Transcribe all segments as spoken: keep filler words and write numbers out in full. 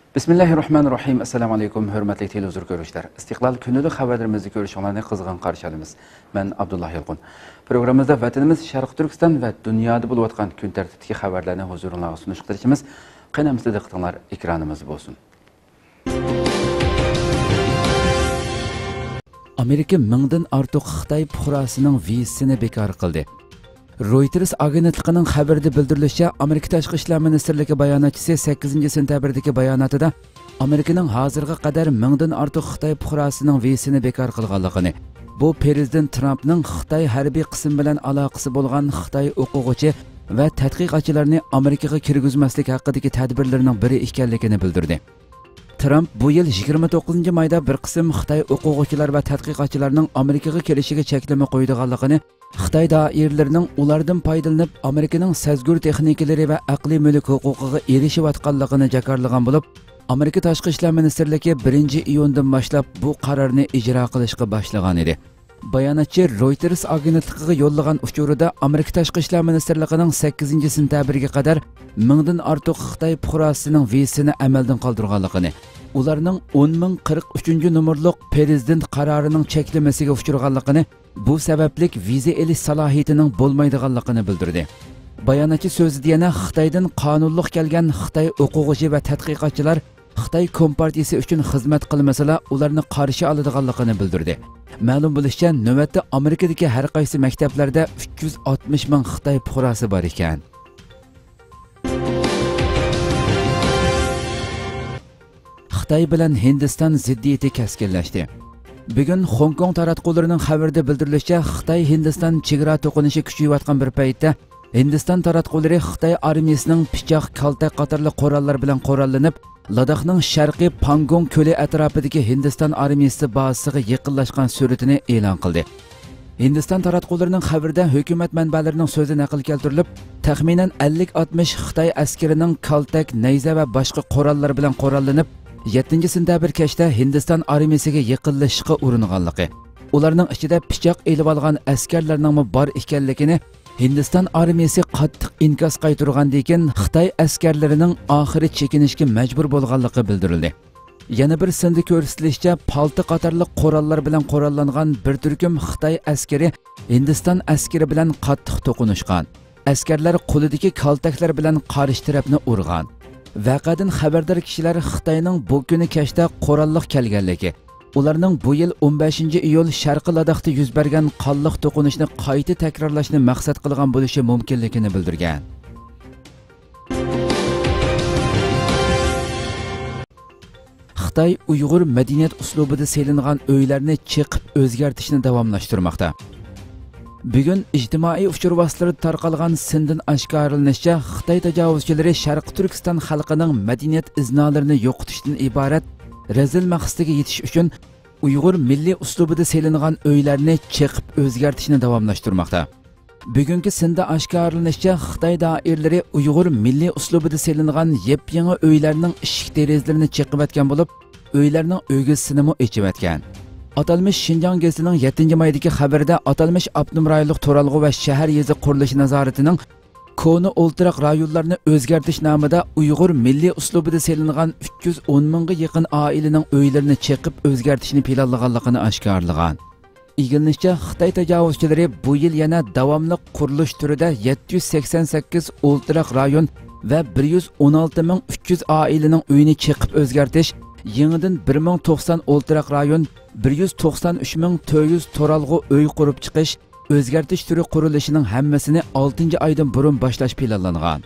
بىسمىللاھىررەھمانىررەھىم. ئەسسالامۇ ئەلەيكۇم، ھۆرمەتلىك تېلېۋىزور كۆرۈشلەر. ئىستىقلال كۈنلۈك خەۋەرلىرىمىزنى كۆرۈشۈڭلارنى قىزغىن قارشى ئالىمىز. مەن ئابدۇللا يالقۇن. پروگراممىمىزدا ۋەتىنىمىز شەرقىي تۈركىستان ۋە دۇنيادا بولۇۋاتقان كۈن تەرتىپتىكى خەۋەرلەرنى ھۇزۇرۇڭلارغا سۇنۇشقا تىرىشىمىز. قېنى ئەمىسە دىققىتىڭلار ئېكرانىمىزدا بولسۇن. ئامېرىكا مىڭدىن ئارتۇق خىتاي پۇقراسىنىڭ ۋىزىسىنى بىكار قىلدى. رويتېرس ئاگېنتلىقىنىڭ خەۋىرىدە بىلدۈرۈلۈشىچە، ئامېرىكا تاشقى ئىشلار مىنىستىرلىكى باياناتچىسى سەككىزىنچى سېنتەبىردىكى باياناتىدا ئامېرىكىنىڭ ھازىرغا قەدەر مىڭدىن ئارتۇق خىتاي پۇقراسىنىڭ ۋىزىسىنى بىكار قىلغانلىقىنى، بۇ پىرېزىدېنت ترامپنىڭ خىتاي ھەربىي قىسمى بىلەن ئالاقىسى بولغان خىتاي ئوقۇغۇچى ۋە تەتقىقاتچىلارنى ئامېرىكىغا كىرگۈزمەسلىك ھەققىدىكى تەدبىرلىرىنىڭ بىرى ئىكەنلىكىنى بىلدۈردى. ترامپ بۇ يىل يىگىرمە توققۇزىنچى مايدا بىر قىسىم خىتاي ئوقۇغۇچىلار ۋە تەتقىقاتچىلارنىڭ ئامېرىكىغا كېلىشىگە چەكلىمە قويىدىغانلىقىنى، خىتاي دائىرىلىرىنىڭ ئۇلاردىن پايدىلىنىپ، ئامېرىكىنىڭ سەزگۈر تېخنىكىلىرى ۋە ئەقلىي مۈلۈك ھوقۇقىغا ئېرىشىۋاتقانلىقىنى جاكارلىغان بولۇپ، ئامېرىكا تاشقى ئىشلار مىنىستىرلىكى بىرىنچى ئىيۇندىن باشلاپ بۇ قارارنى ئىجرا قىلىشقا باشلىغان ئىدى. باياناتچى رويتېرس ئاگېنتلىقىغا يوللىغان ئۇچۇرىدا ئامېرىكا تاشقى ئىشلار مىنىستىرلىقىنىڭ سەككىزىنچى سېنتەبىرگە قەدەر مىڭدىن ئارتۇق خىتاي پۇقراسىنىڭ ۋىزىسىنى ئەمەلدىن قالدۇرغانلىقىنى، ئۇلارنىڭ ئون مىڭ قىرىق ئۈچىنچى نومۇرلۇق پىرېزىدېنت قارارىنىڭ چەكلىمىسىگە ئۇچرىغانلىقىنى، بۇ سەۋەبلىك ۋىزا ئېلىش سالاھىيىتىنىڭ بولمايدىغانلىقىنى بىلدۈردى. باياناتچى سۆزىدە يەنە خىتايدىن قانۇنلۇق كەلگەن خىتاي ئوقۇغۇچى ۋە تەتقىقاتچىلار خىتاي كومپارتىيىسى ئۈچۈن خىزمەت قىلمىسىلا، ئۇلارنى قارشى ئالىدىغانلىقىنى بىلدۈردى. مەلۇم بولۇشىچە، نۆۋەتتە ئامېرىكىدىكى ھەر قايسى مەكتەپلەردە ئۈچ يۈز ئاتمىش مىڭ خىتاي پۇقراسى بار ئىكەن. خىتاي بىلەن ھىندىستان زىددىيىتى كەسكىنلەشتى. بۈگۈن خوڭكوڭ تاراتقۇلىرىنىڭ خەۋىرىدە بىلدۈرۈلۈشىچە، خىتاي ھىندىستان چېگرا توقۇنۇشى كۈچىيىۋاتقان بىر پەيتتە، ھىندىستان تاراتقۇلىرى خىتاي ئارمىيىسىنىڭ پىچاق، كالتەك قاتارلىق قوراللار بىلەن قوراللىنىپ، لاداخنىڭ شەرقىي پاڭگوڭ كۆلى ئەتراپىدىكى ھىندىستان ئارمىيىسى بازىسىغا يېقىنلاشقان سۈرىتىنى ئېلان قىلدى. ھىندىستان تاراتقۇلىرىنىڭ خەۋىرىدە ھۆكۈمەت مەنبەلىرىنىڭ سۆزى نەقىل كەلتۈرۈلۈپ، تەخمىنەن ئەللىك ئاتمىش خىتاي ئەسكىرىنىڭ كالتەك، نەيزە ۋە باشقا قوراللار بىلەن قوراللىنىپ، يەتتىنچى سېنتەبىر كەچتە ھىندىستان ئارمىيىسىگە يېقىنلىشىشقا ئۇرۇنغانلىقى، ئۇلارنىڭ ئىچىدە پىچاق ئېلىۋالغان ئەسكەرلەرنىڭمۇ بار ئىكەنلىكىنى ھىندىستان ئارمىيىسى قاتتىق ئىنكاس قايتۇرغاندىن كېيىن، خىتاي ئەسكەرلىرىنىڭ ئاخىرى چېكىنىشكە مەجبۇر بولغانلىقى بىلدۈرۈلدى. يەنە بىر سىندا كۆرسىتىلىشىچە، پالتا قاتارلىق قوراللار بىلەن قوراللانغان بىر تۈركۈم خىتاي ئەسكىرى ھىندىستان ئەسكىرى بىلەن قاتتىق توقۇنۇشقان. ئەسكەرلەر قولىدىكى كالتەكلەر بىلەن قارشى تەرەپنى ئۇرغان. ۋەقەدىن خەۋەردار كىشىلەر خىتاينىڭ بۇ كۈنى كەچتە قوراللىق كەلگەنلىكى، ئۇلارنىڭ بۇ يىل ئون بەشىنچى ئىيۇل شەرقىي لاداختا يۈز بەرگەن قانلىق توقۇنۇشنى قايتا تەكرارلاشنى مەقسەت قىلغان بولۇشى مۇمكىنلىكىنى بىلدۈرگەن. خىتاي ئۇيغۇر مەدەنىيەت ئۇسلۇبىدا سېلىنغان ئۆيلەرنى چېقىپ ئۆزگەرتىشنى داۋاملاشتۇرماقتا. بۈگۈن ئىجتىمائىي ئۇچۇر ۋاسىتىلىرىدا تارقالغان سىندىن ئاشكارىلىنىشىچە، خىتاي تاجاۋۇزچىلىرى شەرقىي تۈركىستان خەلقىنىڭ مەدەنىيەت ئىزنالىرىنى يوقىتىشتىن ئىبارەت رەزىل مەقسىتىگە يېتىش ئۈچۈن ئۇيغۇر مىللىي ئۇسلۇبىدا سېلىنغان ئۆيلەرنى چېقىپ ئۆزگەرتىشنى داۋاملاشتۇرماقتا. بۈگۈنكى سىندا ئاشكارىلىنىشىچە، خىتاي دائىرىلىرى ئۇيغۇر مىللىي ئۇسلۇبىدا سېلىنغان يېپيېڭى ئۆيلەرنىڭ ئىشىك دېرىزىلىرىنى چېقىۋەتكەن بولۇپ، ئۆيلەرنىڭ ئۆگزىسىنىمۇ ئېچىۋەتكەن. ئاتالمىش شىنجاڭ گېزىتىنىڭ يەتتىنچى مايدىكى خەۋىرىدە، ئاتالمىش ئاپتونوم رايونلۇق تۇرالغۇ ۋە شەھەر يېزا قۇرۇلۇشى نازارىتىنىڭ كونا ئولتۇراق رايونلارنى ئۆزگەرتىش نامىدا ئۇيغۇر مىللىي ئۇسلۇبىدا سېلىنغان ئۈچ يۈز ئون مىڭغا يېقىن ئائىلىنىڭ ئۆيلىرىنى چېقىپ ئۆزگەرتىشنى پىلانلىغانلىقىنى ئاشكارىلىغان. ئىگىلىنىشىچە، خىتاي تاجاۋۇزچىلىرى بۇ يىل يەنە داۋاملىق قۇرۇلۇش تۈرىدە يەتتە يۈز سەكسەن سەككىز ئولتۇراق رايون ۋە بىر يۈز ئون ئالتە مىڭ ئۈچ يۈز ئائىلىنىڭ ئۆيىنى چېقىپ ئۆزگەرتىش، يېڭىدىن بىر مىڭ توقسان ئولتۇراق رايون، بىر يۈز توقسان ئۈچ مىڭ تۆت يۈز تۇرالغۇ ئۆي قۇرۇپ چىقىش، ئۆزگەرتىش تۈرى قۇرۇلۇشىنىڭ ھەممىسىنى ئالتىنچى ئايدىن بۇرۇن باشلاش پىلانلانغان.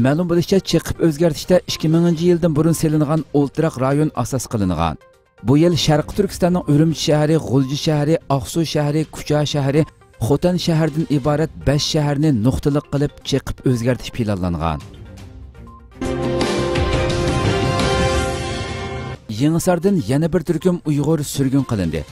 مەلۇم بولۇشىچە، چېقىپ ئۆزگەرتىشتە ئىككى مىڭىنچى يىلدىن بۇرۇن سېلىنغان ئولتۇراق رايون ئاساس قىلىنغان. بۇ يىل شەرقىي تۈركىستاننىڭ ئۈرۈمچى شەھىرى، غۇلجا شەھىرى، ئاقسۇ شەھىرى، كۇچا شەھىرى، خوتەن شەھىرىدىن ئىبارەت بەش شەھەرنى نۇقتىلىق قىلىپ چېقىپ ئۆزگەرتىش پىلانلانغان. يېڭىساردىن يەنە بىر تۈركۈم ئۇيغۇر سۈرگۈن قىلىندى.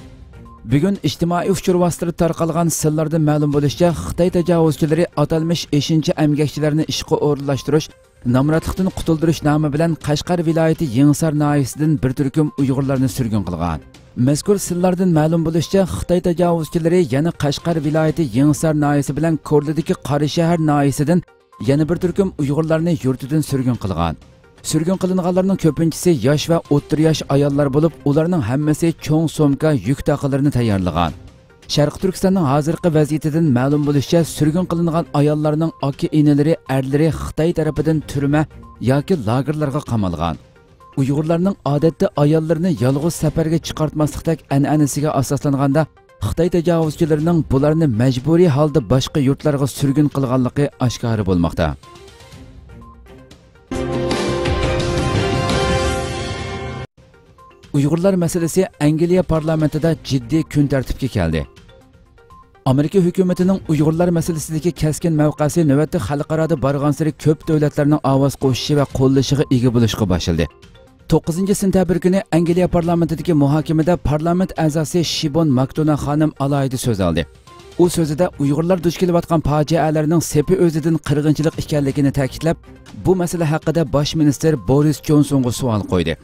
بۈگۈن ئىجتىمائىي ئۇچۇر ۋاسىتىلىرىدا تارقالغان سىنلاردىن مەلۇم بولۇشىچە، خىتاي تاجاۋۇزچىلىرى ئاتالمىش ئېشىنچا ئەمگەكچىلەرنى ئىشقا ئورۇنلاشتۇرۇش، نامراتلىقتىن قۇتۇلدۇرۇش نامى بىلەن قەشقەر ۋىلايىتى يېڭىسار ناھىيىسىدىن بىر تۈركۈم ئۇيغۇرلارنى سۈرگۈن قىلغان. مەزكۇر سىنلاردىن مەلۇم بولۇشىچە، خىتاي تاجاۋۇزچىلىرى يەنە قەشقەر ۋىلايىتى يېڭىسار ناھىيىسى بىلەن كورلىدىكى قاراشەھەر ناھىيىسىدىن يەنە بىر تۈركۈم ئۇيغۇرلارنى يۇرتىدىن سۈرگۈن قىلغان. سۈرگۈن قىلىنغانلارنىڭ كۆپىنچىسى ياش ۋە ئوتتۇرا ياش ئاياللار بولۇپ، ئۇلارنىڭ ھەممىسى چوڭ سومكا، يۈك تاقىلىرىنى تەييارلىغان. شەرقىي تۈركىستاننىڭ ھازىرقى ۋەزىيىتىدىن مەلۇم بولۇشىچە، سۈرگۈن قىلىنغان ئاياللارنىڭ ئاكا-ئىنىلىرى، ئەرلىرى خىتاي تەرىپىدىن تۈرمە ياكى لاگېرلارغا قامالغان. ئۇيغۇرلارنىڭ ئادەتتە ئاياللىرىنى يالغۇز سەپەرگە چىقارتماسلىقتەك ئەنئەنىسىگە ئاساسلانغاندا، خىتاي تاجاۋۇزچىلىرىنىڭ بۇلارنى مەجبۇرىي ھالدا باشقا يۇرتلارغا سۈرگۈن قىلغانلىقى ئاشكارا بولماقتا. ئۇيغۇرلار مەسىلىسى ئەنگلىيە پارلامېنتىدا جىددىي كۈن تەرتىپكە كەلدى. ئامېرىكا ھۆكۈمىتىنىڭ ئۇيغۇرلار مەسىلىسىدىكى كەسكىن مەۋقەسى نۆۋەتتە خەلقئارادا بارغانسېرى كۆپ دۆلەتلەرنىڭ ئاۋاز قوشۇشى ۋە قوللىشىغا ئىگە بولۇشقا باشلىدى. توققۇزىنچى سېنتەبىر كۈنى ئەنگلىيە پارلامېنتىدىكى مۇھاكىمىدە پارلامېنت ئەزاسى شىبون ماكدونا خانىم ئالاھىدە سۆز ئالدى. ئۇ سۆزىدە ئۇيغۇرلار دۇچ كېلىۋاتقان پاجىئەلەرنىڭ سېپى ئۆزىدىن قىرغىنچىلىق ئىكەنلىكىنى تەكىتلەپ، بۇ مەسىلە ھەققىدە باش مىنىستىر بورىس جونسونغا سوئال قويدى.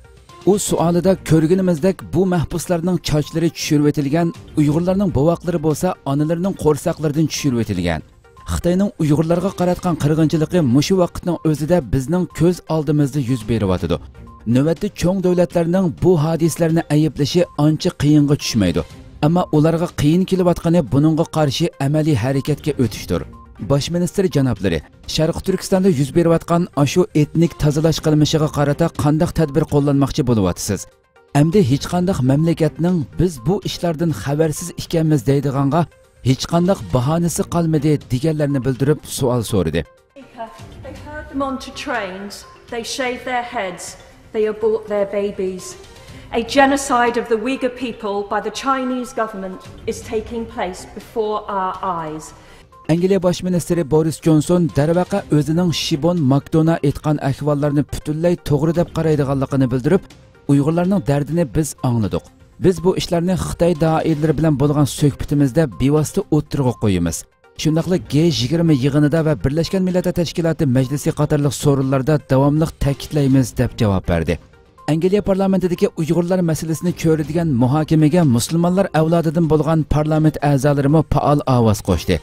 ئۇ سوئالىدا كۆرگىنىمىزدەك بۇ مەھبۇسلارنىڭ چاچلىرى چۈشۈرۈۋېتىلگەن، ئۇيغۇرلارنىڭ بوۋاقلىرى بولسا ئانىلىرىنىڭ قورساقلىرىدىن چۈشۈرۈۋېتىلگەن. خىتاينىڭ ئۇيغۇرلارغا قاراتقان قىرغىنچىلىقى مۇشۇ ۋاقىتنىڭ ئۆزىدە بىزنىڭ كۆز ئالدىمىزدا يۈز بېرىۋاتىدۇ. نۆۋەتتە چوڭ دۆلەتلەرنىڭ بۇ ھادىسىلەرنى ئەيىبلىشى ئانچە قىيىنغا چۈشمەيدۇ. ئەمما ئۇلارغا قىيىن كېلىۋاتقىنى بۇنىڭغا قارشى ئەمەلىي ھەرىكەتكە ئۆتۈشتۇر. باش مىنىستىر جانابلىرى، شەرقىي تۈركىستاندا يۈز بېرىۋاتقان ئاشۇ ئېتنىك تازىلاش قىلمىشىغا قارىتا قانداق تەدبىر قوللانماقچى بولۇۋاتىسىز؟ ئەمدى ھېچقانداق مەملىكەتنىڭ «بىز بۇ ئىشلاردىن خەۋەرسىز ئىكەنمىز» دەيدىغانغا ھېچقانداق باھانىسى قالمىدى، دېگەنلەرنى بىلدۈرۈپ سوئال سورىدى. They herd them onto trains, they shave their heads, they abort their babies. A genocide of the Uyghur people by the Chinese government is taking place before our eyes. ئەنگلىيە باش مىنىستىرى بورىس جونسون دەرۋەقە ئۆزىنىڭ شىبون ماكدونا ئېيتقان ئەھۋاللارنى پۈتۈنلەي توغرا دەپ قارايدىغانلىقىنى بىلدۈرۈپ، ئۇيغۇرلارنىڭ دەردىنى بىز ئاڭلىدۇق. بىز بۇ ئىشلارنى خىتاي دائىرىلىرى بىلەن بولغان سۆھبىتىمىزدە بىۋاسىتە ئوتتۇرىغا قويىمىز. شۇنداقلا گې يىگىرمە يىغىنىدا ۋە بىرلەشكەن مىللەتلەر تەشكىلاتى مەجلىسى قاتارلىق سورۇنلاردا داۋاملىق تەكىتلەيمىز، دەپ جاۋاب بەردى. ئەنگلىيە پارلامېنتىدىكى ئۇيغۇرلار مەسىلىسىنى چۆرىدىگەن مۇھاكىمىگە مۇسۇلمانلار ئەۋلادىدىن بولغان پارلامېنت ئەزالىرىمۇ پائال ئاۋاز قوشتى.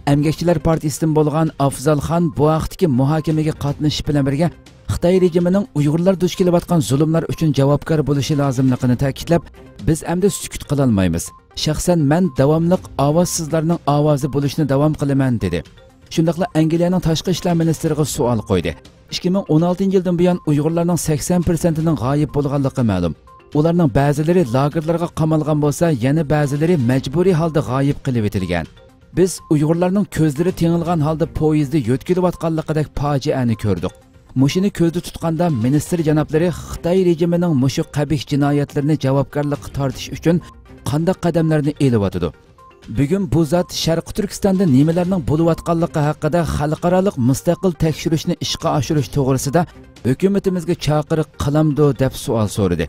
ئەمگەكچىلەر پارتىيىسىدىن بولغان ئافزال خان بۇ ھەقتىكى مۇھاكىمىگە قاتنىشىش بىلەن بىرگە خىتاي رېجىمىنىڭ ئۇيغۇرلار دۇچ كېلىۋاتقان زۇلۇملار ئۈچۈن جاۋابكار بولۇشى لازىملىقىنى تەكىتلەپ، بىز ئەمدى سۈكۈت قىلالمايمىز. شەخسەن مەن داۋاملىق ئاۋازسىزلارنىڭ ئاۋازى بولۇشنى داۋام قىلىمەن، دېدى. شۇنداقلا ئەنگلىيەنىڭ تاشقى ئىشلار مىنىستىرىغا سوئال قويدى. ئىككى مىڭ ئون ئالتىنچى يىلدىن بۇيان ئۇيغۇرلارنىڭ سەكسەن پىرسەنتىنىڭ غايىب بولغانلىقى مەلۇم. ئۇلارنىڭ بەزىلىرى لاگېرلارغا قامالغان بولسا، يەنە بەزىلىرى مەجبۇرىي ھالدا غايىب قىلىۋېتىلگەن. بىز ئۇيغۇرلارنىڭ كۆزلىرى تېڭىلغان ھالدا پويىزدا يۆتكىلىۋاتقانلىقىدەك پاجىئەنى كۆردۇق. مۇشۇنى كۆزدە تۇتقاندا، مىنىستىر جانابلىرى خىتاي رېجىمىنىڭ مۇشۇ قەبىھ جىنايەتلىرىنى جاۋابكارلىققا تارتىش ئۈچۈن قانداق قەدەملەرنى ئېلىۋاتىدۇ؟ بۈگۈن بۇ زات شەرقىي تۈركىستاندا نېمىلەرنىڭ بولۇۋاتقانلىقى ھەققىدە خەلقئارالىق مۇستەقىل تەكشۈرۈشنى ئىشقا ئاشۇرۇش توغرىسىدا ھۆكۈمىتىمىزگە چاقىرىق قىلامدۇ، دەپ سوئال سورىدى.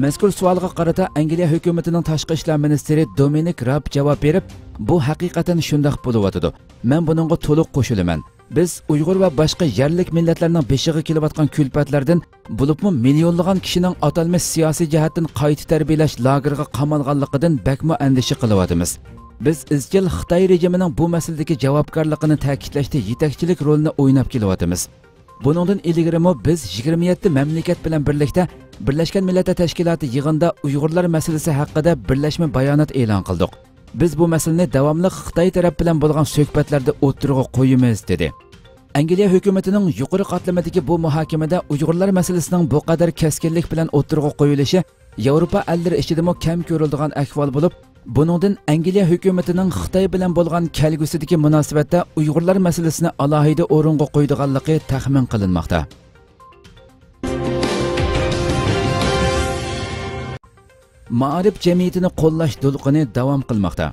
مەزكۇر سوئالغا قارىتا ئەنگلىيە ھۆكۈمىتىنىڭ تاشقى ئىشلار مىنىستىرى دومىنىك راب جاۋاب بېرىپ، بۇ ھەقىقەتەن شۇنداق بولۇۋاتىدۇ. مەن بۇنىڭغا تولۇق قوشۇلىمەن. بىز ئۇيغۇر ۋە باشقا يەرلىك مىللەتلەرنىڭ بېشىغا كېلىۋاتقان كۈلپەتلەردىن، بولۇپمۇ مىليونلىغان كىشىنىڭ ئاتالمىش سىياسىي جەھەتتىن قايتا تەربىيەلەش لاگېرىغا قامالغانلىقىدىن بەكمۇ ئەندىشە قىلىۋاتىمىز. بىز ئىزچىل خىتاي رېجىمىنىڭ بۇ مەسىلىدىكى جاۋابكارلىقىنى تەكىتلەشتە يېتەكچىلىك رولىنى ئويناپ كېلىۋاتىمىز. بۇنىڭدىن ئىلگىرىمۇ بىز يىگىرمە يەتتە مەملىكەت بىلەن بىرلىكتە بىرلەشكەن مىللەتلەر تەشكىلاتى يىغىنىدا ئۇيغۇرلار مەسىلىسى ھەققىدە بىرلەشمە بايانات ئېلان قىلدۇق. بىز بۇ مەسىلىنى داۋاملىق خىتاي تەرەپ بىلەن بولغان سۆھبەتلەردە ئوتتۇرىغا قويىمىز، دېدى. ئەنگلىيە ھۆكۈمىتىنىڭ يۇقىرى قاتلىمىدىكى بۇ مۇھاكىمىدە ئۇيغۇرلار مەسىلىسىنىڭ بۇ قەدەر كەسكىنلىك بىلەن ئوتتۇرىغا قويۇلۇشى ياۋروپا ئەللىرى ئىچىدىمۇ كەم كۆرۈلىدىغان ئەھۋال بولۇپ، بۇنىڭدىن ئەنگلىيە ھۆكۈمىتىنىڭ خىتاي بىلەن بولغان كەلگۈسىدىكى مۇناسىۋەتتە ئۇيغۇرلار مەسىلىسىنى ئالاھىدە ئورۇنغا قويىدىغانلىقى تەخمىن قىلىنماقتا. مائارىپ جەمئىيىتىنى قوللاش دولقۇنى داۋام قىلماقتا.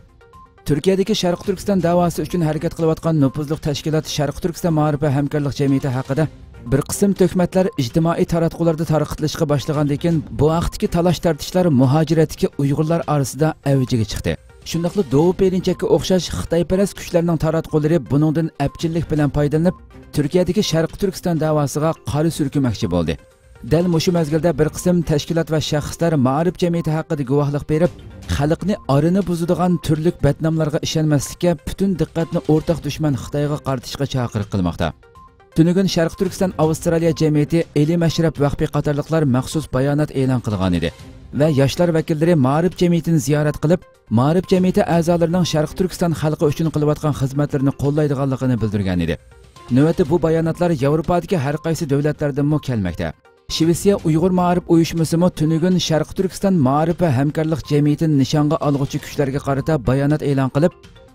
تۈركىيەدىكى شەرقىي تۈركىستان داۋاسى ئۈچۈن ھەرىكەت قىلىۋاتقان نوپۇزلۇق تەشكىلات شەرقىي تۈركىستان مائارىپى ھەمكارلىق جەمئىيىتى ھەققىدە بىر قىسىم تۆھمەتلەر ئىجتىمائىي تاراتقۇلاردا تارقىتىلىشقا باشلىغاندىن كېيىن، بۇ ھەقتىكى تالاش-تارتىشلار مۇھاجىرەتتىكى ئۇيغۇرلار ئارىسىدا ئەۋجىگە چىقتى. شۇنداقلا دوۋا پېرىنچەككە ئوخشاش خىتايپەرەس كۈچلەرنىڭ تاراتقۇلىرى بۇنىڭدىن ئەپچىللىك بىلەن پايدىلىنىپ، تۈركىيەدىكى شەرقىي تۈركىستان داۋاسىغا قارا سۈركىمەكچى بولدى. دەل مۇشۇ مەزگىلدە بىر قىسىم تەشكىلات ۋە شەخسلەر مائارىپ جەمئىيىتى ھەققىدە گۇۋاھلىق بېرىپ، خەلقنى ئارىنى بۇزىدىغان تۈرلۈك بەتناملارغا ئىشەنمەسلىككە، پۈتۈن دىققەتنى ئورتاق دۈشمەن خىتايغا قارىتىشقا چاقىرىق قىلماقتا. تۈنۈگۈن شەرقىي تۈركىستان ئاۋسترالىيە جەمئىيىتى، ئىلىم ئەشرەپ ۋەخپى قاتارلىقلار مەخسۇس بايانات ئېلان قىلغانىدى ۋە ياشلار ۋەكىللىرى مائارىپ جەمئىيىتىنى زىيارەت قىلىپ، مائارىپ جەمئىيىتى ئەزالىرىنىڭ شەرقىي تۈركىستان خەلقى ئۈچۈن قىلىۋاتقان خىزمەتلىرىنى قوللايدىغانلىقىنى بىلدۈرگەنىدى. نۆۋەتتە بۇ باياناتلار ياۋروپادىكى ھەر قايسى دۆلەتلەردىنمۇ كەلمەكتە. شىۋېتسىيە ئۇيغۇر مائارىپ ئۇيۇشمىسىمۇ تۈنۈگۈن شەرقىي تۈركىستان مائارىپ ۋە ھەمكارلىق جەمئىيىتىنى نىشانغا ئالغۇچى كۈچلەرگە قارىتا بايانات ئېلان قىلىپ،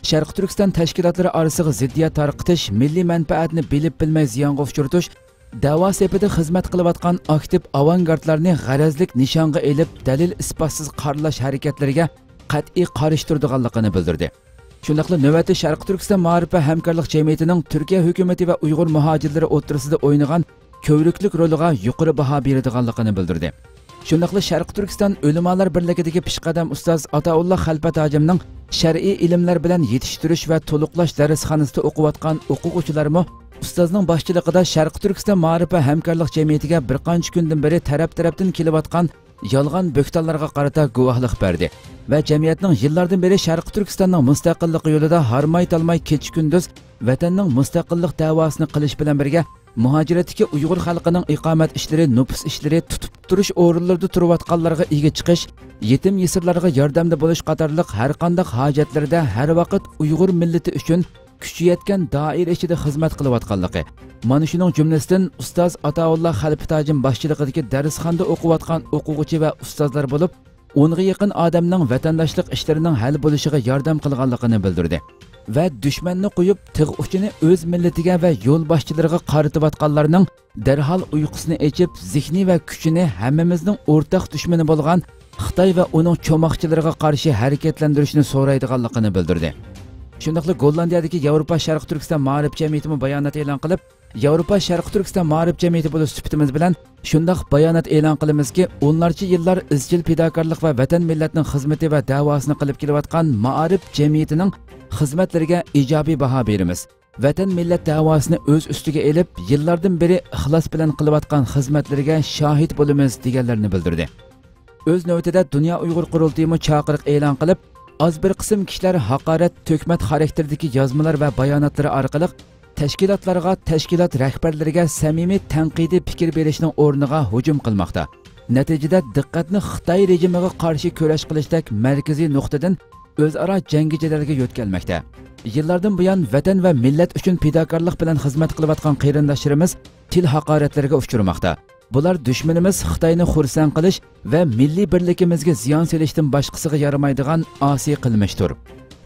شەرقىي تۈركىستان تەشكىلاتلىرى ئارىسىغا زىددىيەت تارقىتىش، مىللىي مەنپەئەتنى بىلىپ بىلمەي زىيانغا ئۇچرىتىش، دەۋا سېپىدە خىزمەت قىلىۋاتقان ئاكتىپ ئاۋانگارتلارنى غەرەزلىك نىشانغا ئېلىپ، دەلىل ئىسپاتسىز قارىلاش ھەرىكەتلىرىگە قەتئىي قارشى تۇرىدىغانلىقىنى بىلدۈردى. شۇنداقلا نۆۋەتتە شەرقىي تۈركىستان مائارىپ ۋە ھەمكارلىق جەمئىيىتىنىڭ تۈركىيە ھۆكۈمىتى ۋە ئۇيغۇر مۇھاجىرلىرى ئوتتۇرىسىدا ئوينىغان كۆۋرۈكلۈك رولىغا يۇقىرى باھا بېرىدىغانلىقىنى بىلدۈردى. شۇنداقلا شەرقىي تۈركىستان ئۆلىمالار بىرلىكىدىكى پېشقەدەم ئۇستاز ئاتائۇللا خەلپەت ھاجىمنىڭ شەرئىي ئىلىملەر بىلەن يېتىشتۈرۈش ۋە تولۇقلاش دەرسخانىسىدا ئوقۇۋاتقان ئوقۇغۇچىلارمۇ ئۇستازنىڭ باشچىلىقىدا شەرقىي تۈركىستان مائارىپ ۋە ھەمكارلىق جەمئىيىتىگە بىر قانچە كۈندىن بېرى تەرەپ-تەرەپتىن كېلىۋاتقان يالغان بۆھتانلارغا قارىتا گۇۋاھلىق بەردى ۋە جەمئىيەتنىڭ يىللاردىن بېرى شەرقىي تۈركىستاننىڭ مۇستەقىللىقى يولىدا ھارماي-تالماي كېچە-كۈندۈز ۋەتەننىڭ مۇستەقىللىق دەۋاسىنى قىلىش بىلەن بىرگە، مۇھاجىرەتتىكى ئۇيغۇر خەلقىنىڭ ئىقامەت ئىشلىرى، نوپۇس ئىشلىرى، تۇتۇپ تۇرۇش ئورۇنلىرىدا تۇرۇۋاتقانلارغا ئىگە چىقىش، يېتىم-يېسىرلارغا ياردەمدە بولۇش قاتارلىق ھەرقانداق ھاجەتلىرىدە ھەر ۋاقىت ئۇيغۇر مىللىتى ئۈچۈن كۈچى يەتكەن دائىرە ئىچىدە خىزمەت قىلىۋاتقانلىقى، مانا شۇنىڭ جۈملىسىدىن ئۇستاز ئاتائۇللا خەلپىت ھاجىم باشچىلىقىدىكى دەرسخانىدا ئوقۇۋاتقان ئوقۇغۇچى ۋە ئۇستازلار بولۇپ، ئونغا يېقىن ئادەمنىڭ ۋەتەنداشلىق ئىشلىرىنىڭ ھەل بولۇشىغا ياردەم قىلغانلىقىنى بىلدۈردى ۋە دۈشمەننى قويۇپ، تىغ ئۇچىنى ئۆز مىللىتىگە ۋە يولباشچىلىرىغا قارىتىۋاتقانلارنىڭ دەرھال ئۇيقۇسىنى ئېچىپ، زېھنى ۋە كۈچىنى ھەممىمىزنىڭ ئورتاق دۈشمىنى بولغان خىتاي ۋە ئۇنىڭ چوماقچىلىرىغا قارشى ھەرىكەتلەندۈرۈشنى سورايدىغانلىقىنى بىلدۈردى. شۇنداقلا گوللاندىيەدىكى ياۋروپا شەرقىي تۈركىستان مائارىپ جەمئىيىتىمۇ بايانات ئېلان قىلىپ، ياۋروپا شەرقىي تۈركىستان مائارىپ جەمئىيىتى بولۇش سۈپىتىمىز بىلەن شۇنداق بايانات ئېلان قىلىمىزكى، ئونلارچە يىللار ئىزچىل پىداكارلىق ۋە ۋەتەن مىللەتنىڭ خىزمىتى ۋە دەۋاسىنى قىلىپ كېلىۋاتقان مائارىپ جەمئىيىتىنىڭ خىزمەتلىرىگە ئىجابىي باھا بېرىمىز. ۋەتەن مىللەت دەۋاسىنى ئۆز ئۈستىگە ئېلىپ، يىللاردىن بېرى ئىخلاس بىلەن قىلىۋاتقان خىزمەتلىرىگە شاھىت بولىمىز، دېگەنلىرىنى بىلدۈردى. ئۆز نۆۋىتىدە دۇنيا ئۇيغۇر قۇرۇلتىيىمۇ چاقىرىق ئېلان قىلىپ، ئاز بىر قىسىم كىشىلەر ھاقارەت، تۆھمەت خاراكتېرىدىكى يازمىلار ۋە باياناتلىرى ئارقىلىق تەشكىلاتلارغا، تەشكىلات رەھبەرلىرىگە سەمىمىي تەنقىدىي پىكىر بېرىشنىڭ ئورنىغا ھۇجۇم قىلماقتا. نەتىجىدە دىققەتنى خىتاي رېجىمىغا قارشى كۈرەش قىلىشتەك مەركىزىي نۇقتىدىن ئۆزئارا جەڭگى جېدەلگە يۆتكەلمەكتە. يىللاردىن بۇيان ۋەتەن ۋە مىللەت ئۈچۈن پىداكارلىق بىلەن خىزمەت قىلىۋاتقان قېرىنداشلىرىمىز تىل ھاقارەتلىرىگە ئۇچرىماقتا. بۇلار دۈشمىنىمىز خىتاينى خۇرسەن قىلىش ۋە مىللىي بىرلىكىمىزگە زىيان سېلىشتىن باشقىسىغا يارىمايدىغان ئاسىي قىلمىشتۇر.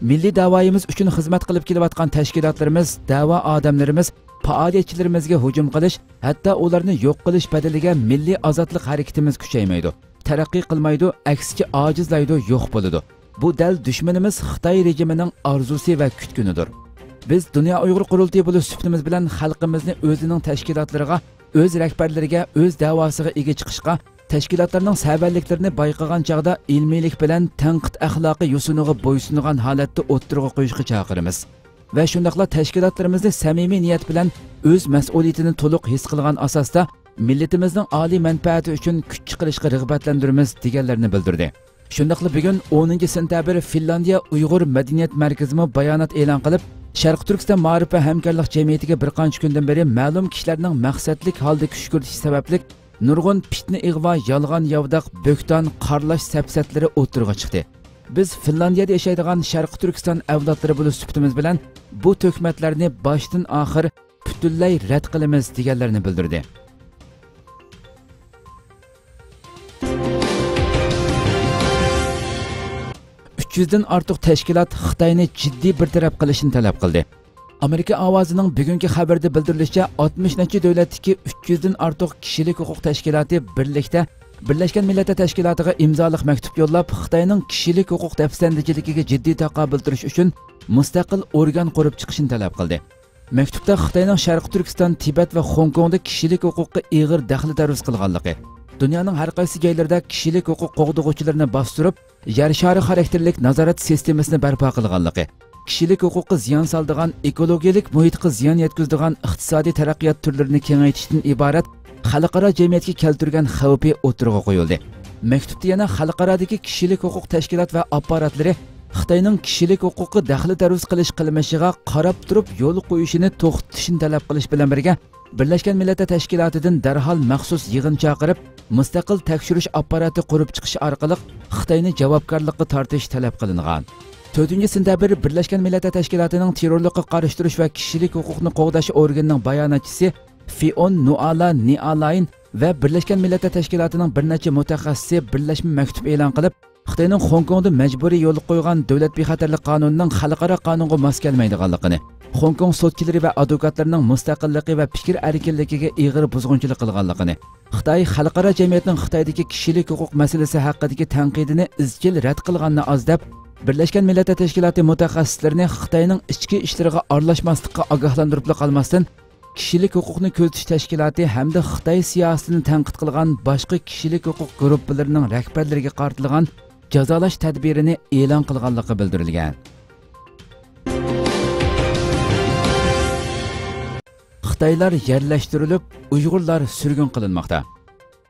مىللىي داۋايىمىز ئۈچۈن خىزمەت قىلىپ كېلىۋاتقان تەشكىلاتلىرىمىز، دەۋا ئادەملىرىمىز، پائالىيەتچىلىرىمىزگە ھۇجۇم قىلىش، ھەتتا ئۇلارنى يوق قىلىش بەدىلىگە مىللىي ئازادلىق ھەرىكىتىمىز كۈچەيمەيدۇ، تەرەققىي قىلمايدۇ، ئەكسىچە ئاجىزلايدۇ، يوق بولىدۇ. بۇ دەل دۈشمىنىمىز خىتاي رېجىمىنىڭ ئارزۇسى ۋە كۈتكىنىدۇر. بىز دۇنيا ئۇيغۇر قۇرۇلتىيى بولۇش سۈپىتىمىز بىلەن خەلقىمىزنى ئۆزىنىڭ تەشكىلاتلىرىغا، ئۆز رەھبەرلىرىگە، ئۆز دەۋاسىغا ئىگە چىقىشقا، تەشكىلاتلارنىڭ سەۋەنلىكلىرىنى بايقىغان چاغدا ئىلمىيلىك بىلەن تەنقىد ئەخلاقى يوسۇنىغا بويسۇنغان ھالەتتە ئوتتۇرىغا قويۇشقا چاقىرىمىز. ۋە شۇنداقلا تەشكىلاتلىرىمىزنى سەمىمىي نىيەت بىلەن ئۆز مەسئۇلىيىتىنى تولۇق ھېس قىلغان ئاساستا مىللىتىمىزنىڭ ئالىي مەنپەئەتى ئۈچۈن كۈچ چىقىرىشقا رىغبەتلەندۈرىمىز، دېگەنلىرىنى بىلدۈردى. شۇنداقلا بۈگۈن ئونىنچى سېنتەبىر فىنلاندىيە ئۇيغۇر مەدەنىيەت مەركىزىمۇ بايانات ئېلان قىلىپ، شەرقىي تۈركىستان مائارىپ ۋە ھەمكارلىق جەمئىيىتىگە بىر قانچە كۈندىن بېرى مەلۇم كىشىلەرنىڭ مەقسەتلىك ھالدا كۈشكۈرتۈشى سەۋەبلىك نۇرغۇن پىتنە ئىغۋا، يالغان ياۋىداق، بۆھتان، قارىلاش سەپسەتىلىرى ئوتتۇرىغا چىقتى. بىز فىنلاندىيەدە ياشايدىغان شەرقىي تۈركىستان ئەۋلادلىرى بولۇش سۈپىتىمىز بىلەن بۇ تۆھمەتلەرنى باشتىن ئاخىر پۈتۈنلەي رەت قىلىمىز، دېگەنلەرنى بىلدۈردى. ئۈچ يۈزدىن ئارتۇق تەشكىلات خىتاينى جىددىي بىر تەرەپ قىلىشنى تەلەپ قىلدى. ئامېرىكا ئاۋازىنىڭ بۈگۈنكى خەۋىرىدە بىلدۈرۈلۈشىچە، ئاتمىش نەچچە دۆلەتتىكى ئۈچ يۈزدىن ئارتۇق كىشىلىك ھوقۇق تەشكىلاتى بىرلىكتە بىرلەشكەن مىللەتلەر تەشكىلاتىغا ئىمزالىق مەكتۇپ يوللاپ، خىتاينىڭ كىشىلىك ھوقۇق دەپسەندىچىلىكىگە جىددىي تاقابىل تۇرۇش ئۈچۈن مۇستەقىل ئورگان قۇرۇپ چىقىشىنى تەلەپ قىلدى. مەكتۇپتا خىتاينىڭ شەرقىي تۈركىستان، تىبەت ۋە خوڭكوڭدا كىشىلىك ھوقۇققا ئېغىر دەخلى-تەرۇز قىلغانلىقى، دۇنيانىڭ ھەر قايسى جايلىرىدا كىشىلىك ھوقۇق قوغدىغۇچىلىرىنى باستۇرۇپ، يەر شارى خاراكتېرلىك نازارەت سىستېمىسىنى بەرپا قىلغانلىقى، كىشىلىك ھوقۇققا زىيان سالىدىغان، ئېكولوگىيەلىك مۇھىتقا زىيان يەتكۈزىدىغان ئىقتىسادىي تەرەققىيات تۈرلىرىنى كېڭەيتىشتىن ئىبارەت خەلقئارا جەمئىيەتكە كەلتۈرگەن خەۋپى ئوتتۇرىغا قويۇلدى. مەكتۇپتا يەنە خەلقئارادىكى كىشىلىك ھوقۇق تەشكىلات ۋە ئاپپاراتلىرى خىتاينىڭ كىشىلىك ھوقۇققا دەخلى-تەرۇز قىلىش قىلمىشىغا قاراپ تۇرۇپ يول قويۇشىنى توختىتىشنى تەلەپ قىلىش بىلەن بىرگە، بىرلەشكەن مىللەتلەر تەشكىلاتىدىن دەرھال مەخسۇس يىغىن چاقىرىپ، مۇستەقىل تەكشۈرۈش ئاپپاراتى قۇرۇپ چىقىش ئارقىلىق خىتاينى جاۋابكارلىققا تارتىش تەلەپ قىلىنغان. تۆتىنچى سېنتەبىر بىرلەشكەن مىللەتلەر تەشكىلاتىنىڭ تېررورلۇققا قارشى تۇرۇش ۋە كىشىلىك ھوقۇقنى قوغداش ئورگىنىنىڭ باياناتچىسى فىئون نۇئالا نىئالاين ۋە بىرلەشكەن مىللەتلەر تەشكىلاتىنىڭ بىر نەچچە مۇتەخەسسىسى بىرلەشمە مەكتۇپ ئېلان قىلىپ، خىتاينىڭ خوڭكوڭدا مەجبۇرىي يولغا قويغان دۆلەت بىخەتەرلىك قانۇنىنىڭ خەلقئارا قانۇنغا ماس كەلمەيدىغانلىقىنى، خوڭكوڭ سوتچىلىرى ۋە ئادۋوكاتلىرىنىڭ مۇستەقىللىقى ۋە پىكىر ئەركىنلىكىگە ئېغىر بۇزغۇنچىلىق قىلغانلىقىنى، خىتاي خەلقئارا جەمئىيەتنىڭ خىتايدىكى كىشىلىك ھوقۇق مەسىلىسى ھەققىدىكى تەنقىدىنى ئىزچىل رەت قىلغاننى ئاز دەپ، بىرلەشكەن مىللەتلەر تەشكىلاتى مۇتەخەسسىسلىرىنى خىتاينىڭ ئىچكى ئىشلىرىغا ئارىلاشماسلىققا ئاگاھلاندۇرۇپلا قالماستىن، كىشىلىك ھوقۇقنى كۆزىتىش تەشكىلاتى ھەمدە خىتاي سىياسىتىنى تەنقىد قىلغان باشقا كىشىلىك ھوقۇق گۇرۇپپىلىرىنىڭ رەھبەرلىرىگە قارىتىلغان جازالاش تەدبىرىنى ئېلان قىلغانلىقى بىلدۈرۈلگەن. خىتايلار يەرلەشتۈرۈلۈپ، ئۇيغۇرلار سۈرگۈن قىلىنماقتا.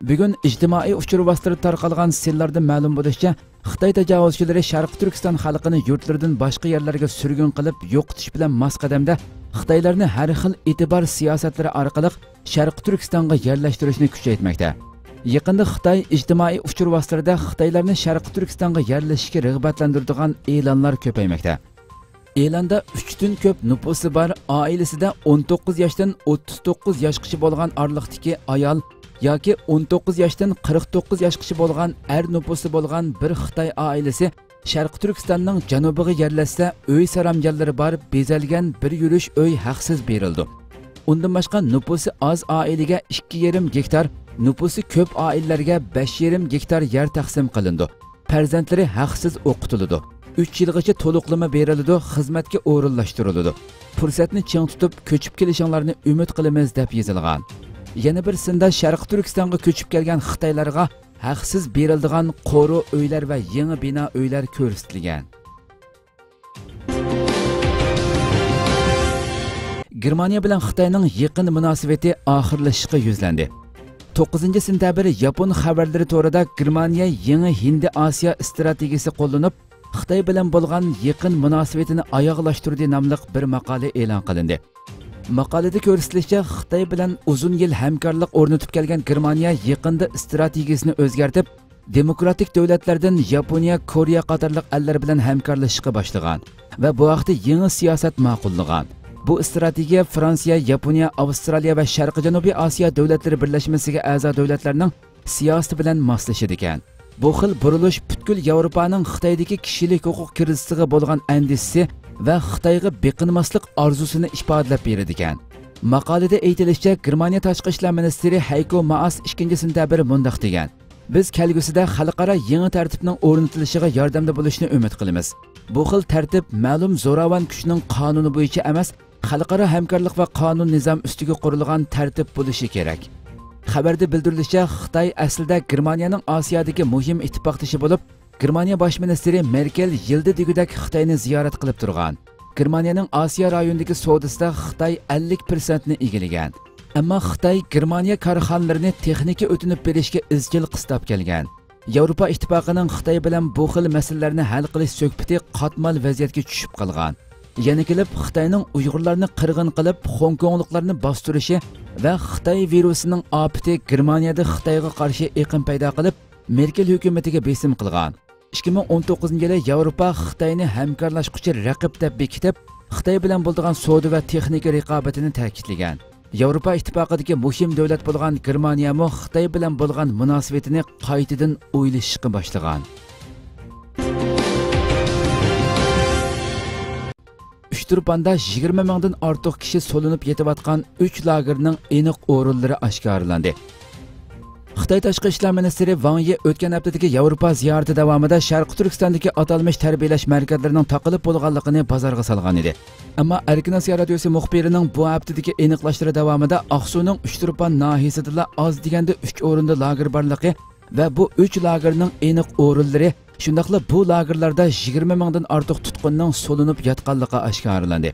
بۈگۈن ئىجتىمائىي ئۇچۇر ۋاسىتىلىرىدە تارقالغان سىنلاردىن مەلۇم بولۇشىچە، خىتاي تاجاۋۇزچىلىرى شەرقىي تۈركىستان خەلقىنى يۇرتلىرىدىن باشقا يەرلەرگە سۈرگۈن قىلىپ يوقىتىش بىلەن ماس قەدەمدە خىتايلارنى ھەر خىل ئېتىبار سىياسەتلىرى ئارقىلىق شەرقىي تۈركىستانغا يەرلەشتۈرۈشنى كۈچەيتمەكتە. يېقىندا خىتاي ئىجتىمائىي ئۇچۇر ۋاسىتىلىرىدە خىتايلارنى شەرقىي تۈركىستانغا يەرلىشىشكە رىغبەتلەندۈرىدىغان ئېلانلار كۆپەيمەكتە. ئېلاندا ئۈچتىن كۆپ نوپۇسى بار، ئائىلىسىدە ئون توققۇز ياشتىن ئوتتۇز توققۇز ياشقىچە بولغان ئارىلىقتىكى ئايال ياكى ئون توققۇز ياشتىن قىرىق توققۇز ياشقىچە بولغان ئەر نوپۇسى بولغان بىر خىتاي ئائىلىسى شەرقىي تۈركىستاننىڭ جەنۇبىغا يەرلەشسە، ئۆي سارامجانلىرى بار، بېزەلگەن بىر يۈرۈش ئۆي ھەقسىز بېرىلىدۇ. ئۇندىن باشقا، نوپۇسى ئاز ئائىلىگە ئىككى يېرىم گېكتار، نوپۇسى كۆپ ئائىلىلەرگە بەش يېرىم گېكتار يەر تەقسىم قىلىنىدۇ. پەرزەنتلىرى ھەقسىز ئوقۇتۇلىدۇ. ئۈچ يىلغىچە تولۇقلىما بېرىلىدۇ، خىزمەتكە ئورۇنلاشتۇرۇلىدۇ. پۇرسەتنى چىڭ تۇتۇپ، كۆچۈپ كېلىشىڭلارنى ئۈمىد قىلىمىز، دەپ يېزىلغان. يەنە بىر سىندا شەرقىي تۈركىستانغا كۆچۈپ كەلگەن خىتايلارغا ھەقسىز بېرىلىدىغان قورۇ ئۆيلەر ۋە يېڭى بىنا ئۆيلەر كۆرسىتىلگەن. گېرمانىيە بىلەن خىتاينىڭ يېقىن مۇناسىۋىتى ئاخىرلىشىشقا يۈزلەندى. توققۇزىنچى سېنتەبىر ياپون خەۋەرلىرى تورىدا گېرمانىيە يېڭى ھىندى ئاسىيا ئىستراتېگىيىسى قوللىنىپ، خىتاي بىلەن بولغان يېقىن مۇناسىۋىتىنى ئاياغلاشتۇردى ناملىق بىر ماقالە ئېلان قىلىندى. ماقالىدە كۆرسىتىلىشىچە، خىتاي بىلەن ئۇزۇن يىل ھەمكارلىق ئورنىتىپ كەلگەن گېرمانىيە يېقىندا ئىستراتېگىيىسىنى ئۆزگەرتىپ، دېموكراتىك دۆلەتلەردىن ياپونىيە، كورېيە قاتارلىق ئەللەر بىلەن ھەمكارلىشىشقا باشلىغان ۋە بۇ ھەقتە يېڭى سىياسەت ماقۇللىغان. بۇ ئىستراتېگىيە فرانسىيە، ياپونىيە، ئاۋسترالىيە ۋە شەرقىي جەنۇبىي ئاسىيا دۆلەتلىرى بىرلەشمىسىگە ئەزا دۆلەتلەرنىڭ سىياسىتى بىلەن ماسلىشىدىكەن. بۇ خىل بۇرۇلۇش پۈتكۈل ياۋروپانىڭ خىتايدىكى كىشىلىك ھوقۇق كىرىزىسىغا بولغان ئەندىشىسى ۋە خىتايغا بېقىنماسلىق ئارزۇسىنى ئىپادىلەپ بېرىدىكەن. ماقالىدە ئېيتىلىشىچە، گېرمانىيە تاشقى ئىشلار مىنىستىرى ھەيكو مائاس ئىككىنچى سېنتەبىر مۇنداق دېگەن: «بىز كەلگۈسىدە خەلقئارا يېڭى تەرتىپنىڭ ئورنىتىلىشىغا ياردەمدە بولۇشنى ئۈمىد قىلىمىز. بۇ خىل تەرتىپ مەلۇم زوراۋان كۈچنىڭ قانۇنى بويىچە ئەمەس، خەلقئارا ھەمكارلىق ۋە قانۇن نىزام ئۈستىگە قۇرۇلغان تەرتىپ بولۇشى كېرەك.» خەۋەردە بىلدۈرۈلۈشىچە، خىتاي ئەسلىدە گېرمانىيەنىڭ ئاسىيادىكى مۇھىم ئىتتىپاقدىشى بولۇپ، گېرمانىيە باش مىنىستىرى مېركېل يىلدا دېگۈدەك خىتاينى زىيارەت قىلىپ تۇرغان. گېرمانىيەنىڭ ئاسىيا رايونىدىكى سودىسىدا خىتاي ئەللىك پىرسەنتنى ئىگىلىگەن. ئەمما خىتاي گېرمانىيە كارخانىلىرىنى تېخنىكا ئۆتۈنۈپ بېرىشكە ئىزچىل قىستاپ كەلگەن. ياۋروپا ئىتتىپاقىنىڭ خىتاي بىلەن بۇ خىل مەسىلىلەرنى ھەل قىلىش سۆھبىتى قاتمال ۋەزىيەتكە چۈشۈپ قالغان. يەنە كېلىپ خىتاينىڭ ئۇيغۇرلارنى قىرغىن قىلىپ، خوڭكوڭلۇقلارنى باستۇرۇشى ۋە خىتاي ۋىرۇسىنىڭ ئاپىتى گېرمانىيەدە خىتايغا قارشى ئېقىم پەيدا قىلىپ، مېركېل ھۆكۈمىتىگە بېسىم قىلغان. ئىككى مىڭ ئون توققۇزىنچى يىلى ياۋروپا خىتاينى ھەمكارلاشقۇچى رەقىب دەپ بېكىتىپ، خىتاي بىلەن بولىدىغان سودا ۋە تېخنىكا رىقابىتىنى تەكىتلىگەن. ياۋروپا ئىتتىپاقىدىكى مۇھىم دۆلەت بولغان گېرمانىيەمۇ خىتاي بىلەن بولغان مۇناسىۋىتىنى قايتىدىن ئويلىشىشقا باشلىغان. ئۇچتۇرپاندا يىگىرمە مىڭدىن ئارتۇق كىشى سولىنىپ يېتىۋاتقان ئۈچ لاگېرنىڭ ئېنىق ئورۇنلىرى ئاشكارىلاندى. خىتاي تاشقى ئىشلار مىنىستىرى ۋاڭ يى ئۆتكەن ھەپتىدىكى ياۋروپا زىيارىتى داۋامىدا شەرقىي تۈركىستاندىكى ئاتالمىش تەربىيەلەش مەركەزلىرىنىڭ تاقىلىپ بولغانلىقىنى بازارغا سالغان ئىدى. ئەمما ئەركىن ئاسىيا رادىيوسى مۇخبىرىنىڭ بۇ ھەپتىدىكى ئېنىقلاشلىرى داۋامىدا ئاقسۇنىڭ ئۇچتۇرپان ناھىيىسىدىلا ئاز دېگەندە ئۈچ ئورۇندا لاگېر بارلىقى ۋە بۇ ئۈچ لاگېرنىڭ ئېنىق ئورۇنلىرى، شۇنداقلا بۇ لاگېرلاردا يىگىرمە مىڭدىن ئارتۇق تۇتقۇننىڭ سولىنىپ ياتقانلىقى ئاشكارىلاندى.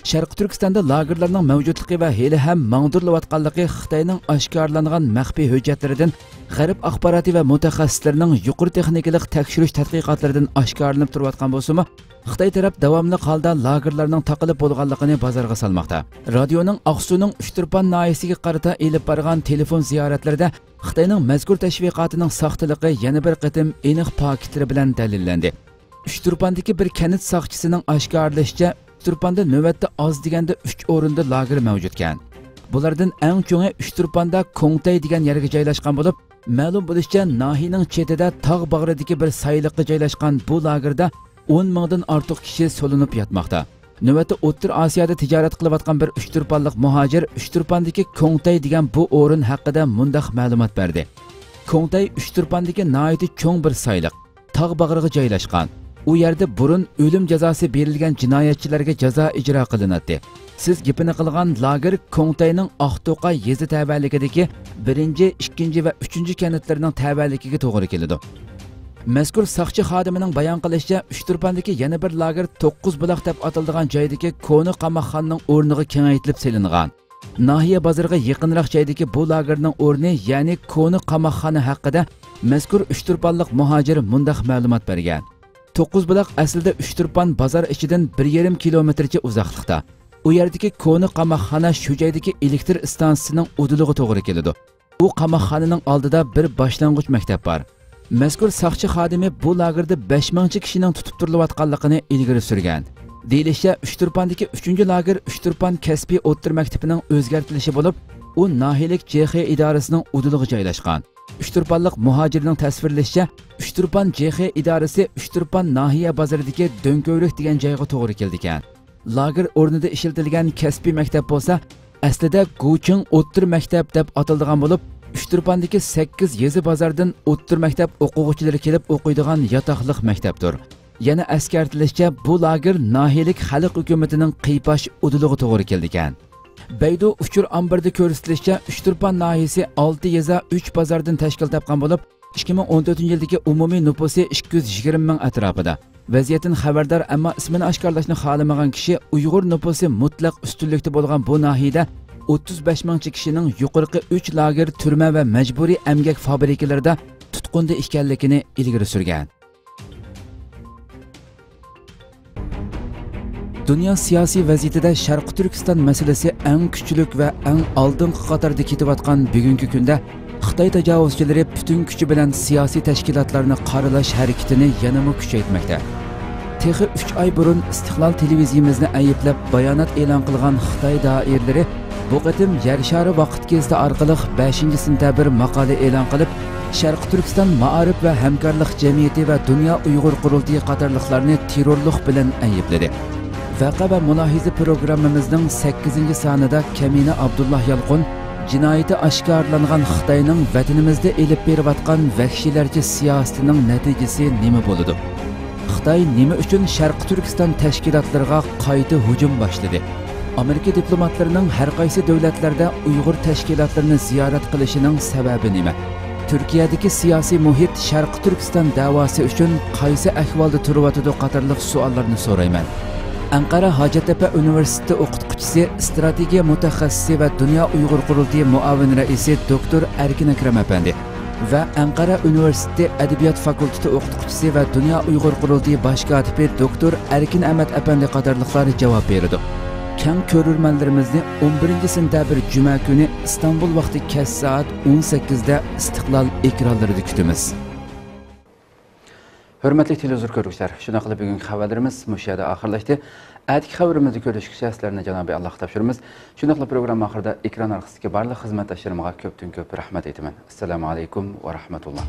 شەرقىي تۈركىستاندا لاگېرلارنىڭ مەۋجۇتلۇقى ۋە ھېلىھەم ماڭدۇرۇلۇۋاتقانلىقى خىتاينىڭ ئاشكارىلانغان مەخپىي ھۆججەتلىرىدىن، غەرب ئاخباراتى ۋە مۇتەخەسسىسلىرىنىڭ يۇقىرى تېخنىكىلىق تەكشۈرۈش تەتقىقاتلىرىدىن ئاشكارىلىنىپ تۇرۇۋاتقان بولسىمۇ، خىتاي تەرەپ داۋاملىق ھالدا لاگېرلارنىڭ تاقىلىپ بولغانلىقىنى بازارغا سالماقتا. رادىيونىڭ ئاقسۇنىڭ ئۇچتۇرپان ناھىيەسىگە قارىتا ئېلىپ بارغان تېلېفون زىيارەتلىرىدە خىتاينىڭ مەزكۇر تەشۋىقاتىنىڭ ساختىلىقى يەنە بىر قېتىم ئېنىق پاكىتلىرى بىلەن دەلىللەندى. ئۇچتۇرپاندىكى بىر كەنت ساقچىسىنىڭ ئاشكارىلىشىچە، ئۇچتۇرپاندا نۆۋەتتە ئاز دېگەندە ئۈچ ئورۇندا لاگېر مەۋجۇتكەن. بۇلاردىن ئەڭ چوڭى ئۇچتۇرپاندا كوڭتەي دېگەن يەرگە جايلاشقان بولۇپ، مەلۇم بولۇشىچە، ناھىيەنىڭ چېتىدە تاغ باغرىدىكى بىر سايلىققا جايلاشقان بۇ لاگېردا ئون مىڭدىن ئارتۇق كىشى سولىنىپ ياتماقتا. نۆۋەتتە ئوتتۇرا ئاسىيادا تىجارەت قىلىۋاتقان بىر ئۇچتۇرپانلىق مۇھاجىر ئۇچتۇرپاندىكى كوڭتەي دېگەن بۇ ئورۇن ھەققىدە مۇنداق مەلۇمات بەردى. كوڭتەي ئۇچتۇرپاندىكى ناھايىتى چوڭ بىر سايلىق، تاغ باغرىغا جايلاشقان. ئۇ يەردە بۇرۇن ئۆلۈم جازاسى بېرىلگەن جىنايەتچىلەرگە جازا ئىجرا قىلىناتتى. سىز گېپىنى قىلغان لاگېر كوڭتەينىڭ ئاقتوقا يېزا تەۋەلىكىدىكى بىرىنچى، ئىككىنچى ۋە ئۈچىنچى كەنتلىرىنىڭ تەۋەلىكىگە توغرا كېلىدۇ. مەزكۇر ساقچى خادىمىنىڭ بايان قىلىشىچە، ئۇچتۇرپاندىكى يەنە بىر لاگېر توققۇز بۇلاق دەپ ئاتىلىدىغان جايدىكى كونا قاماقخانىنىڭ ئورنىغا كېڭەيتىلىپ سېلىنغان. ناھىيە بازىرىغا يېقىنراق جايدىكى بۇ لاگېرنىڭ ئورنى، يەنى كونا قاماقخانا ھەققىدە مەزكۇر ئۇچتۇرپانلىق مۇھاجىر مۇنداق مەلۇمات بەرگەن. توققۇز بۇلاق ئەسلىدە ئۇچتۇرپان بازار ئىچىدىن بىر يېرىم كىلومېتىرچە ئۇزاقلىقتا. ئۇ يەردىكى كونا قاماقخانا شۇ جايدىكى ئېلېكتىر ئىستانسىسىنىڭ ئۇدۇلىغا توغرا كېلىدۇ. ئۇ قاماقخانىنىڭ ئالدىدا بىر باشلانغۇچ مەكتەپ بار. مەزكۇر ساقچى خادىمى بۇ لاگېردا بەش مىڭچە كىشىنىڭ تۇتۇپ تۇرۇلۇۋاتقانلىقىنى ئىلگىرى سۈرگەن. دېيىلىشىچە، ئۇچتۇرپاندىكى ئۈچىنچى لاگېر ئۈچتۇرپان كەسپىي ئوتتۇرا مەكتىپىنىڭ ئۆزگەرتىلىشى بولۇپ، ئۇ ناھىيەلىك جې خې ئىدارىسىنىڭ ئۇدۇلىغا جايلاشقان. ئۇچتۇرپانلىق مۇھاجىرنىڭ تەسۋىرلىشىچە، ئۇچتۇرپان جې خې ئىدارىسى ئۇچتۇرپان ناھىيە بازىرىدىكى دۆڭكۆۋرۈك دېگەن جايغا توغرا كېلىدىكەن. لاگېر ئورنىدا ئىشلىتىلگەن كەسپىي مەكتەپ بولسا، ئەسلىدە گۇچىڭ ئوتتۇرا مەكتەپ دەپ ئاتىلىدىغان بولۇپ، ئۇچتۇرپاندىكى سەككىز يېزا بازاردىن ئوتتۇرا مەكتەپ ئوقۇغۇچىلىرى كېلىپ ئوقۇيدىغان ياتاقلىق مەكتەپتۇر. يەنە ئەسكەرتىلىشىچە، بۇ لاگېر ناھىيەلىك خەلق ھۆكۈمىتىنىڭ قىيپاش ئۇدۇلىغا توغرا كېلىدىكەن. بەيدۇ ئۇچۇر ئامبىرىدا كۆرسىتىلىشىچە، ئۇچتۇرپان ناھىيەسى ئالتە يېزا، ئۈچ بازاردىن تەشكىل تاپقان بولۇپ، ئىككى مىڭ ئون تۆتىنچى يىلدىكى ئومۇمىي نوپۇسى ئىككى يۈز يىگىرمە مىڭ ئەتراپىدا. ۋەزىيەتتىن خەۋەردار، ئەمما ئىسمىنى ئاشكارىلاشنى خالىمىغان كىشى ئۇيغۇر نوپۇسى مۇتلەق ئۈستۈنلۈكتە بولغان بۇ ناھىيەدە ئوتتۇز بەش مىڭچە كىشىنىڭ يۇقىرىقى ئۈچ لاگېر، تۈرمە ۋە مەجبۇرىي ئەمگەك فابرىكىلىرىدا تۇتقۇندا ئىكەنلىكىنى ئىلگىرى سۈرگەن. دۇنيا سىياسىي ۋەزىيىتىدە شەرقىي تۈركىستان مەسىلىسى ئەڭ كۈچلۈك ۋە ئەڭ ئالدىنقى قاتاردا كېتىۋاتقان بۈگۈنكى كۈندە، خىتاي تاجاۋۇزچىلىرى پۈتۈن كۈچى بىلەن سىياسىي تەشكىلاتلارنى قارىلاش ھەرىكىتىنى يەنىمۇ كۈچەيتمەكتە. تېخى ئۈچ ئاي بۇرۇن ئىستىقلال تېلېۋىزىيىمىزنى ئەيىبلەپ بايانات ئېلان قىلغان خىتاي دائىرىلىرى بۇ قېتىم يەر شارى ۋاقىت گېزىتى ئارقىلىق بەشىنچى سېنتەبىر ماقالە ئېلان قىلىپ، شەرقىي تۈركىستان مائارىپ ۋە ھەمكارلىق جەمئىيىتى ۋە دۇنيا ئۇيغۇر قۇرۇلتىيى قاتارلىقلارنى تېررورلۇق بىلەن ئەيىبلىدى. ۋەقە ۋە مۇلاھىزە پروگراممىمىزنىڭ سەككىزىنچى سانىدا كەمىنە ئابدۇللا يالقۇن جىنايىتى ئاشكارىلانغان خىتاينىڭ ۋەتىنىمىزدە ئېلىپ بېرىۋاتقان ۋەھشىيلەرچە سىياسىتىنىڭ نەتىجىسى نېمە بولىدۇ؟ خىتاي نېمە ئۈچۈن شەرقىي تۈركىستان تەشكىلاتلىرىغا قايتا ھۇجۇم باشلىدى؟ ئامېرىكا دىپلوماتلىرىنىڭ ھەر قايسى دۆلەتلەردە ئۇيغۇر تەشكىلاتلىرىنى زىيارەت قىلىشىنىڭ سەۋەبى نېمە؟ تۈركىيەدىكى سىياسىي مۇھىت شەرقىي تۈركىستان دەۋاسى ئۈچۈن قايسى ئەھۋالدا تۇرۇۋاتىدۇ؟ قاتارلىق سوئاللارنى سورايمەن. ئەنقەرە ھاجەتتەپە ئۇنىۋېرسىتېتى ئوقۇتقۇچىسى، ئىستراتېگىيە مۇتەخەسسىسى ۋە دۇنيا ئۇيغۇر قۇرۇلتىيى مۇئاۋىن رەئىسى دوكتور ئەركىن ئەكرەم ئەپەندى ۋە ئەنقەرە ئۇنىۋېرسىتېتى ئەدەبىيات فاكۇلتېتى ئوقۇتقۇچىسى ۋە دۇنيا ئۇيغۇر قۇرۇلتىيى باش كاتىپى دوكتور ئەركىن ئەمەت ئەپەندى قاتارلىقلار جاۋاب بېرىدۇ. كەڭ كۆرۈرمەنلىرىمىزنى ئون بىرىنچى سېنتەبىر جۈمە كۈنى ئىستانبۇل ۋاقتى كەچ سائەت ئون سەككىزدە ئىستىقلال ئېكرانلىرىدا كۈتىمىز. ھۆرمەتلىك تېلېۋىزور كۆرگۈچىلەر، شۇنداقلا بۈگۈنكى خەۋەرلىرىمىز مۇشۇ يەردە ئاخىرلاشتى. ئەتىكى خەۋىرىمىزدە كۆرۈشكىچە سىلەرنى جانابىي ئاللاغا تاپشۇرىمىز. شۇنداقلا پروگرامما ئاخىرىدا ئېكران ئارقىسىدىكى بارلىق خىزمەتداشلىرىمغا كۆپتىن كۆپ رەھمەت ئېيتىمەن. ئەسسالامۇ ئەلەيكۇم ۋە رەھمەتۇللا.